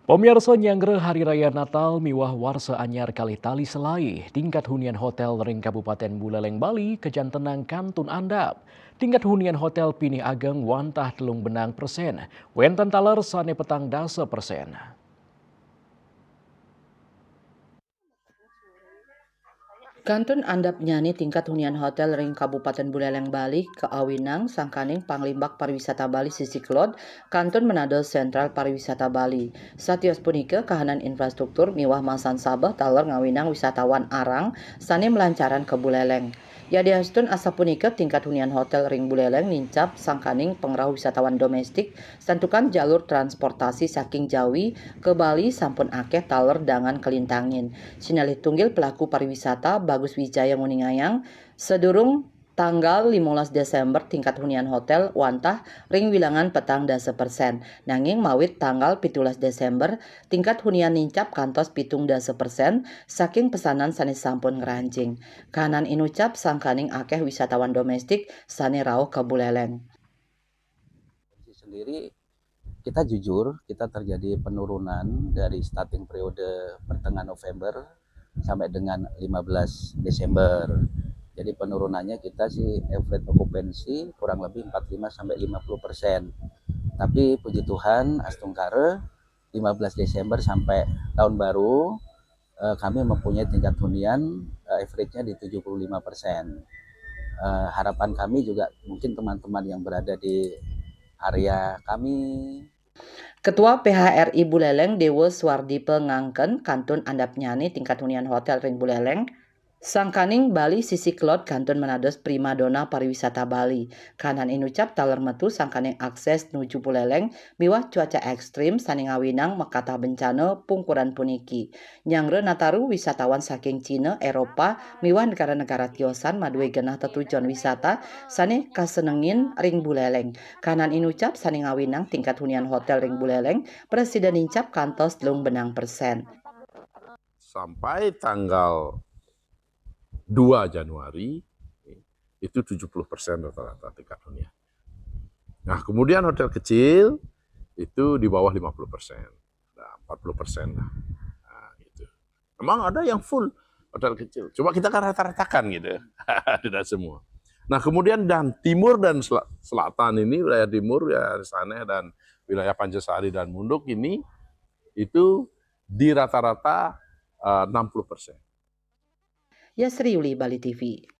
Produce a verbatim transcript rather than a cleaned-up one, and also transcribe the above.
Pamiarsa, nyanggra Hari Raya Natal miwah Warsa Anyar kalih tali selaé, tingkat hunian hotél ring Kabupatén Buleleng, Bali, kajantenang kantun andap. Tingkat hunian hotél pinih ageng wantah telung benang persén, wénten taler sané petang dasa persén. Kantun andapnyané tingkat hunian hotél ring Kabupatén Buleleng, Bali, kaawinang sangkaning Panglimbak Pariwisata Bali Sisi Kelod, kantun manados Sentral Pariwisata Bali. Satios punika, kahanan infrastruktur miwah masan sabeh taler ngawinang wisatawan arang sané malancaran ka Buleleng. Yadiastun asapunika, tingkat hunian hotél ring Buleleng nincap sangkaning pangrauh wisatawan doméstik, santukan jalur transportasi saking Jawi ka Bali sampun akéh taler dangan kalintangin. Sinalih tunggil pelaku pariwisata, Bagus Wijaya, nguningayang, sadurung tanggal limolas Désémber, tingkat hunian hotél wantah ring wilangan petang dasa persén. Nanging mawit tanggal pitulas Désémber, tingkat hunian nincap kantos pitung dasa persén saking pesanan sané sampun ngranjing. Kahanan inucap sangkaning akéh wisatawan doméstik sané rauh ka Buleleng. Kondisi sendiri, kita jujur, kita terjadi penurunan dari starting periode pertengahan November sampai dengan lima belas Desember. Jadi penurunannya kita sih average okupansi kurang lebih empat puluh lima sampai lima puluh persen. Tapi puji Tuhan, astungkara, lima belas Desember sampai tahun baru, eh, kami mempunyai tingkat hunian, eh, average-nya di tujuh puluh lima persen. Eh, harapan kami juga mungkin teman-teman yang berada di area kami. Ketua P H R I Buleleng, Dewa Suwardipa, ngangken kantun andapnyané tingkat hunian hotél ring Buleleng sangkaning Bali Sisi Kelod kantun manados primadona pariwisata Bali. Kahanan inucap taler metu sangkaning aksés nuju Buleleng miwah cuaca ékstrim sané ngawinang makatah bencana pungkuran puniki. Nyanggra Nataru, wisatawan saking Cina, Éropa, miwah negara-negara tiosan madué genah tetujon wisata sané kasenengin ring Buleleng. Kahanan inucap sané ngawinang tingkat hunian hotél ring Buleleng prasida nincap kantos telung benang persén. Sampai tanggal dua Januari, itu tujuh puluh persen rata-rata tingkat hunian. Nah, kemudian hotel kecil itu di bawah lima puluh persen. Nah, empat puluh persen lah. Nah, gitu. Memang ada yang full hotel kecil. Cuma kita kan rata-ratakan gitu. Tidak semua. Nah, kemudian dan timur dan sel-, selatan ini, wilayah timur, ya, Saneh dan wilayah Pancasari dan Munduk ini, itu di rata-rata, eh, enam puluh persen. Yasri Yuli, Bali T V.